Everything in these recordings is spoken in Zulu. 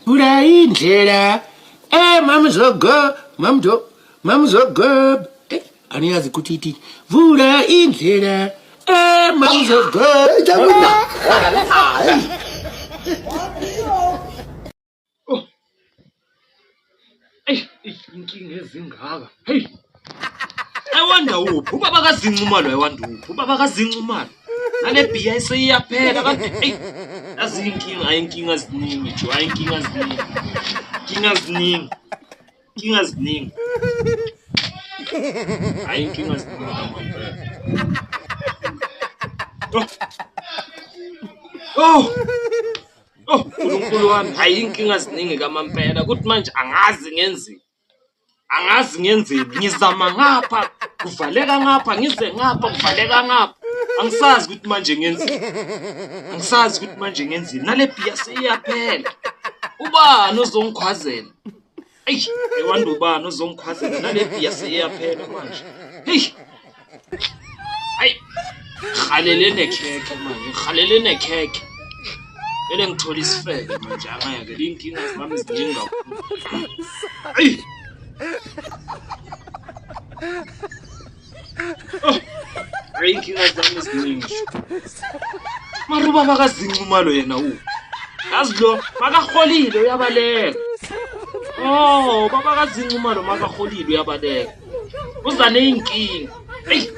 Vula indlela. Eh mamzogo, mamzo, mamzogo. Eh, aniyazi ukuthi ithi vula indlela. Eh mamzogo. Oh. Eyi, inkinga ezingaka. Hey. I wonder uphi ubaba kaZincumalo, I wonder uphi ubaba kaZincumalo. Nale bhiya iseyiyaphela kanti eyi yazi inkinga, hayi inkinga ziningi jo, hayi inkinga ziningi. Inkinga ziningi. Inkinga ziningi. Hayi inkinga ziningi ngamampela. Oh. Oh. Oh, Nkulunkulu wami, hayi inkinga ziningi kamampela ukuthi manje angazi ngenzeni. Angazi ngenzeni, ngizama ngapha, kuvaleka ngapha, ngize ngapha, kuvaleka ngapha. Angisazi ukuthi manje ngenzeni. Angisazi ukuthi manje ngenzeni. Nale bhiya seyiyaphela. Ubani ozongikhwazela? Eyi, ewanda ubani ozongikhwazela nale bhiya seyiyaphela manje. Heyi. Hayi. Ngihalele nekhekhe manje, ngihalele nekhekhe. Kumele ngithole isifebe manje angeke inkinga zami ziningi kakhulu. Eyi. Oh. Hayi inkinga zami ziningi. Mara ubaba kaZincumalo yena u. Yazi lo makaholile uyabaleka. Oh, baba kaZincumalo makaholile uyabaleka. Uza neyinkinga. Eyi.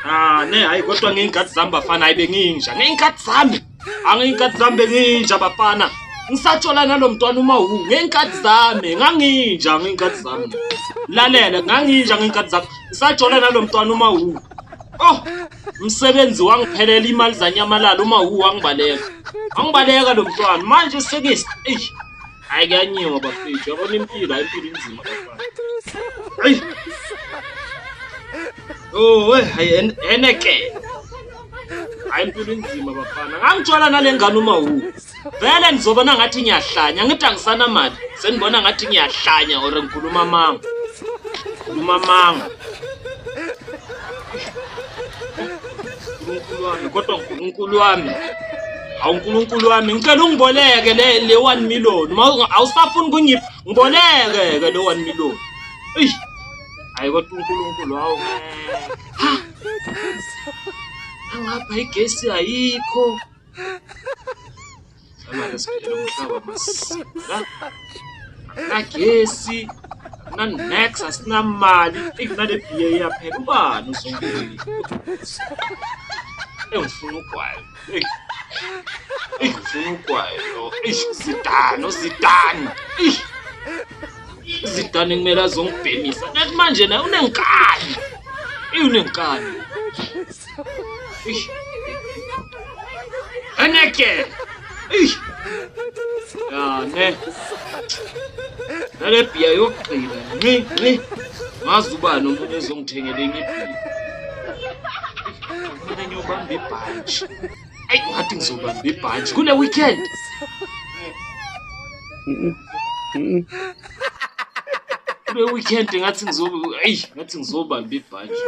Ah, ne hayi kodwa ngeyinkathi zami bafana hayi benginja. Ngeyinkathi zami. Angeyinkathi zami benginja bafana. Ngisatshola nalo mntwana uma hu ngeyinkathi zami nganginja ngeyinkathi zami. Lalela nganginja ngeyinkathi zami. Ngisatshola nalo mntwana uma hu. Oh, umsebenzi wangiphelela imali zanyamalala uma hu wangibaleka. Wangibaleka lo mntwana manje sekisi. Eish. Hayi kuyanyiwa bafethu, yabona impilo, hayi impilo inzima bafana. Hayi. Oh, we hayi eneke. Hayi impilo inzima bafana. Ngangitshola nale ngane uma wu. Vele ngizobona ngathi ngiyahlanya, ngithi angisana mali. Senibona ngathi ngiyahlanya or ngikhuluma amanga. Khuluma amanga. Nkulunkulu wami kodwa Nkulunkulu wami awu Nkulunkulu wami ngicela ungiboleke le le 1 million uma awusafuni kungipha ngiboleke ke le 1 million eyi hayi kodwa uNkulunkulu hawu ha angapha igesi ayikho Manje siphila umhlaba masila. Akunagesi, akunanex, asinamali, eyi nale bhiya iyaphela. Ubani uzongibuyisa? Engifuna ugwayi. Eyi. Eyi ngifuna ugwayi lo. Eyi Zidane, uZidane. Eyi. Zidane kumele azongibhemisa. Nathi manje naye unenkani. Eyi unenkani. Eyi. Eneke. Eyi. Ya ne. Nale bhiya yokugcina nqi nqi. Ngazi ubani omunye ozongithengela enye ibhiya. Kumele ngiyobamba ibhantshi. Ayi ngathi ngizobamba ibhantshi kule weekend. Kule weekend ngathi ngizobe ayi ngathi ngizobamba ibhantshi.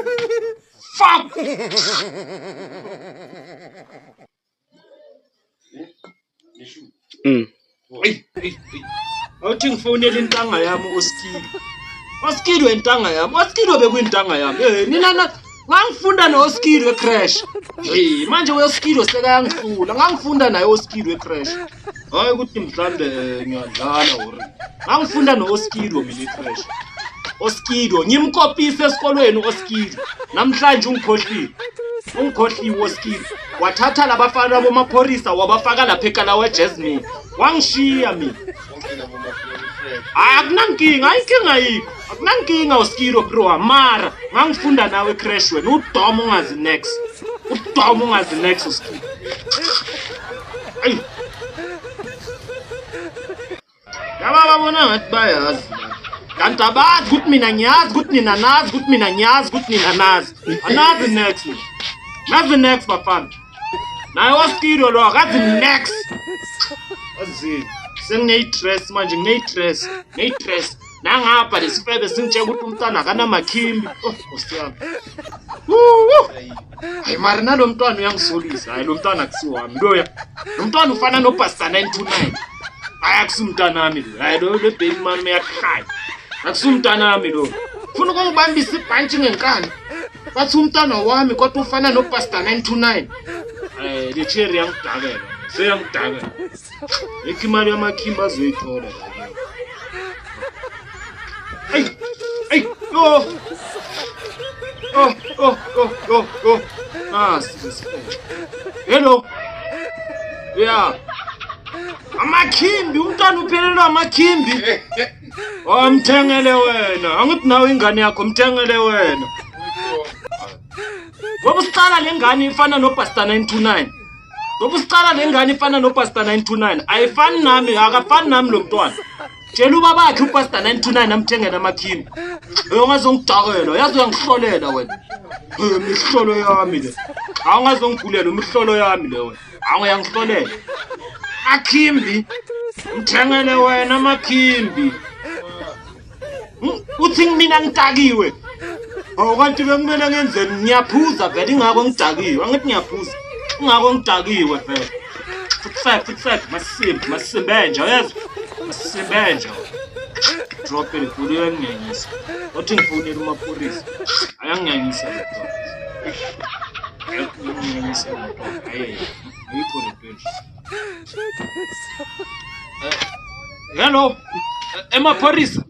Fuck! Eyi, eyi, eyi. Awuthi ngifonele intanga yami uSkilo. Oskilo intanga yami. Oskilo bekuyintanga yami. Eh nina na ngangifunda noSkilo ecrash. Hey manje uSkilo sekayangihlula. Ngangifunda naye uSkilo ecrash. Hayi ukuthi mhlambe eh, ngiyadlala or ngangifunda no-Oskido mina ecrash. Oskido ngimkopise esikolweni uOskido. Namhlanje ungikhohliwe. Ungikhohliwe uOskido. Wathatha labafana bomapholisa wabafaka lapha eKalawa Jasmine. Wangishiya mina. Hayi akunankinga, hayi inkinga ayikho. Akunankinga uSkiro bro, mara ngangifunda nawe crash wena udom ungazi next. Udom ungazi next uSkiro. Ayi. Laba babona ngathi bayazi. Kanti abazi ukuthi mina ngiyazi ukuthi nina nazi ukuthi mina ngiyazi ukuthi nina nazi. Anazi next. Nazi next bafana. Naye waSkiro lo akazi next. Azini. Sengineyi-dress manje ngineyi-dress, ngineyi-dress. Nangapha lesifebe singitshela ukuthi umntwana akanamakhimbi. Oh, Nkosi yami. Woo! Hayi mara nalo mntwana uyangisolisa. Hayi lo mntwana akusiwami. Loya. Lo mntwana ufana noPastor 929. Hayi akusumntanami lo. Hayi lo le baby mama uyahlanya. Akusumntanami lo. Funa ukungibambisa ibhantshi ngenkani. Bathi umntana wami kodwa ufana noPastor 929. Eh le cherry yangidakela. Seyangidakela. Yekho imali yamakhimba azoyithola la. Ey, ey, oh. Oh, oh, oh, oh, oh. Ah, Hello. Yeah. Amakhimbi, umntwana uphelelwa amakhimbi. Oh, mthengele wena. Angithi nawe ingane yakho mthengele wena. Ngoba usiqala le ngane ifana noPastor 929. Ngoba usiqala le ngane ifana noPastor 929. Ayifani nami, akafani nami lo mntwana. Tshela ubabakhe uPastor 929 amthengele amakhimbi. Hey ungazongidakela, yazi uyangihlolela wena. Hey imihlolo yami le. Awungazongigulela imihlolo yami le wena. Awuyangihlolela. Akhimbi. Mthengele wena amakhimbi. Uthi mina ngidakiwe. Awu kanti bekumele ngenzeni? Ngiyaphuza vele ingakho ngidakiwe. Angithi ngiyaphuza. Ingakho ngidakiwe vele. Futsek, futsek, masimbi, masimbenja, uyezwa? Masimbenja. Drop it, gulu uyanginyanyisa. Wathi ngifonele umapurisa. Ayanginyanyisa le nto. Ayanginyanyisa le nto. Ayi, ayikho le nto nje. Hello, emaphorisa.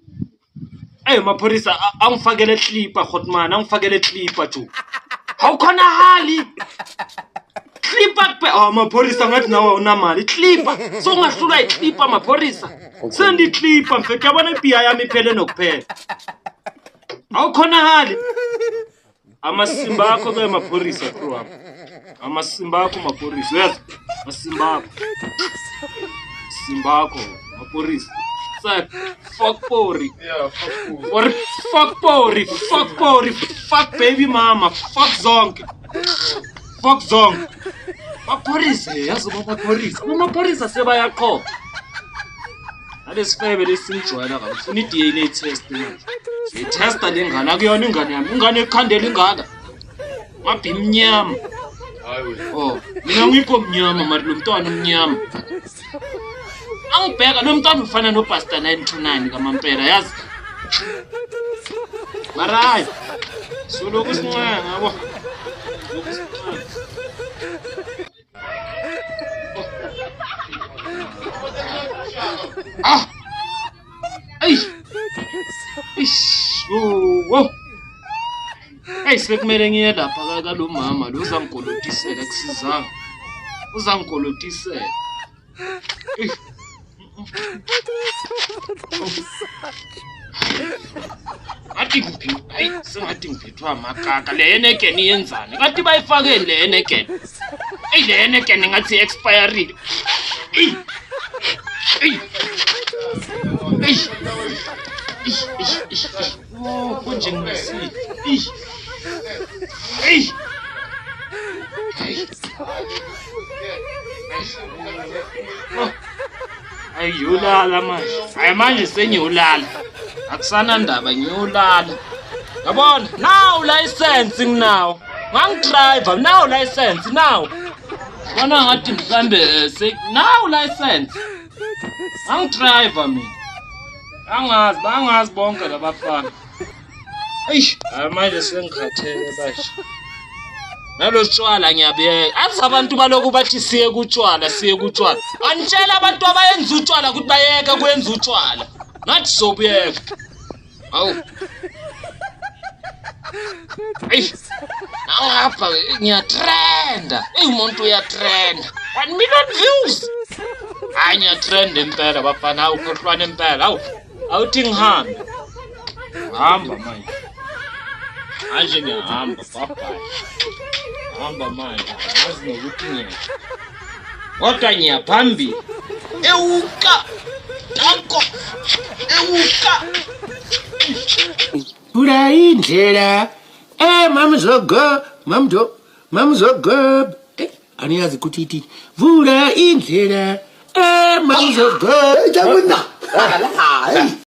Ey maphorisa angifakele clipper Hotman, angifakele clipper jo. Awukhonahali. Clipper kupe oh maphorisa ngathi nawe awunamali. Clipper. So ungahlulwa yiclipper maphorisa. Sendi clipper mfethu yabona ibhiya yami iphele nokuphela. Awukhonahali. Amasimba akho ke maphorisa bro wami. Amasimba akho maphorisa uyazi? Masimba akho. Simba akho maphorisa. Sir, fuck pori. Yeah, fuck pori. Or fuck pori, fuck pori, fuck baby mama, fuck zonke. Fuck zonke. Maphorisa yazi bamaphorisa. Bamaphorisa sebayaqhopha. Nalesifebe lesingijwayela kabi. Ufuna i-DNA test manje. Ngiyithesta le ngane akuyona ingane yami. Ingane ekhandela ingaka. Ngabhi imnyama. Hayi wena. Oh, mina ngikho mnyama mari lo mntwana umnyama. Angibheka lo mntwana ufana noPastor 929 kamampela yazi. Mara hayi. Soloku sincenga yabo. Lokhu sincenga. Ah! Eyi! Eish! Wo! Eyi sekumele ngiye lapha kalo mama lo uzangikolotisela kusizanga. Uzangikolotisela. Eish. Ngathi ngiphi hayi sengathi ngiphethwe amakaka le yenekeni iyenzani kanti bayifakeni le yenekeni eyi le yenekeni ngathi i-expirile eyi eyi eyi eyi eyi oh konje nginesifo eyi eyi Ayi ngiyolala manje. Hayi manje sengiyolala. Akusanandaba ngiyolala. Yabona? Now license nginawo. Ngangidriver now license now. Bona ngathi mhlambe eh, now license. Ngangidriver mina. Angazi, bangazi bonke labafana. Eish, hayi manje sengikhathele basha. Nalo tshwala ngiyabuyeka. Azi abantu baloku bathi siye kutshwala, siye kutshwala. Anitshela abantu abayenza utshwala ukuthi bayeke kwenza utshwala. Ngathi sobuyeka. Hawu. Eish. Ngapha ngiyatrenda. Eyi umuntu uyatrenda. 1 million views. Hayi ngiyatrenda impela bafana, hawu khohlwana impela. Hawu. Awuthi ngihambe. Hamba manje. Manje ngiyahamba, bye bye. Hamba manje, ngazi nokuthi ngiya. Kodwa ngiya phambili. Ewuka! Danko! Ewuka! Vula indlela. Eh mamzogo, mamdo, mamzogo. Eh aniyazi ukuthi ithini. Vula indlela. Eh mamzogo. Hey,